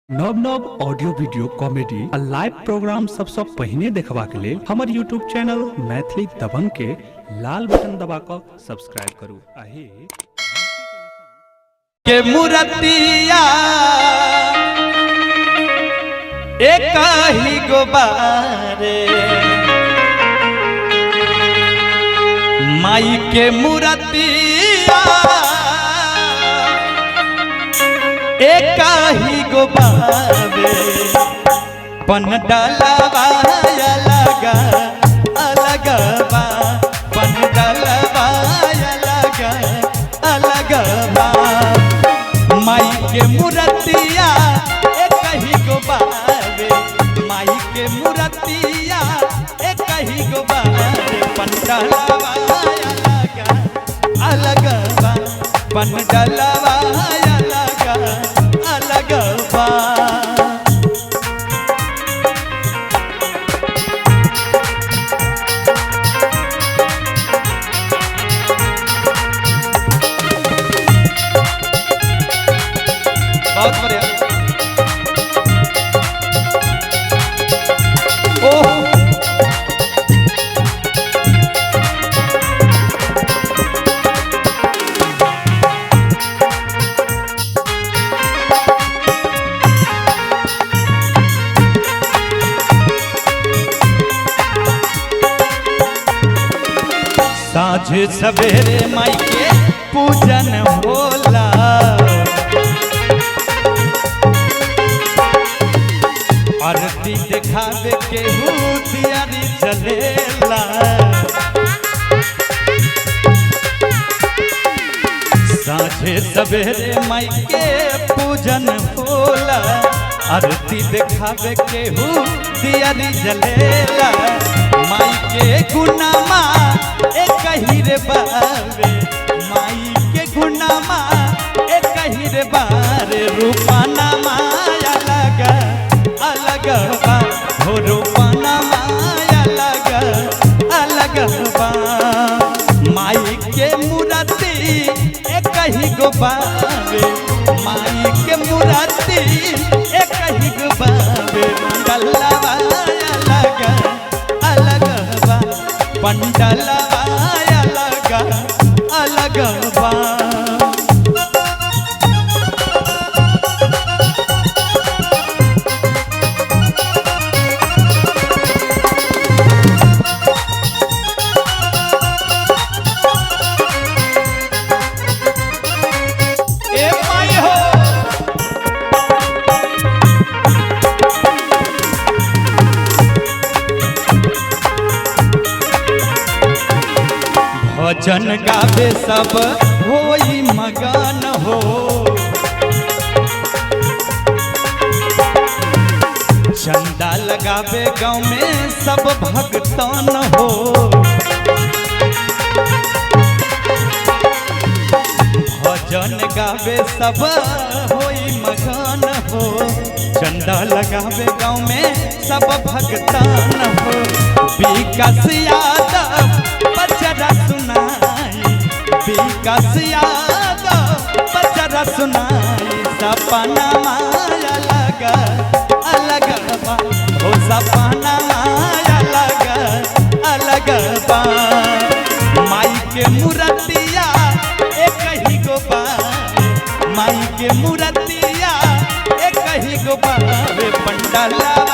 नव नव audio video comedy आ लाइव प्रोग्राम सबसँ पहिने देखबाक लेल हमर यूट्यूब चैनल मैथिली दबंग के लाल बटन दबा कऽ सब्सक्राइब करू आ हे के मूर्तिया एक ही गोबारे माई के मूर्तिया एक ही गोबारे पन डलवा अलग अलग बा, पन डलवा अलग अलग बा। माई के मूर्तिया एक ही गो बावे, माई के मूर्तिया एक ही गो बावे, पंडलवा अलग अलग बा, पंडलवा अलग अलग बा। बहुत बढ़िया। ओह, साँझ सवेरे माई के पूजन होला, आरती देखावे के दियारी चलेला। साँझे सवेरे माई के पूजन होला, आरती देखावे के दियारी जलेला। माई के गुनामा एक ही रे बावे, माई के गुनामा एक ही रे बारे, रूपाना माया लगा अलग बा, हो रूपाना माया अलग अलग बा। माई के मूर्ति एक ही गो बावे, माई के मूर्ति एक ही गो बावे, पंडलवा अलग अलग बा, पंडलवा अलग अलग बा। ए माई हो, भजन गावे सब होई मगन हो, चंदा लगावे गाँव में सब भक्तन हो, भजन गावे सब होई मगन हो, चंदा लगावे गाँव में सब भक्तन हो। विकास यादव बचरा सुनाई, विकास यादव बचरा सुनाई, सपना माया लगा अलग बा, हो सपना माया लगा अलग बा। माई के मूर्तिया एक ही गो बावे, माई के मूर्तिया एक ही गो बावे, पंडलवा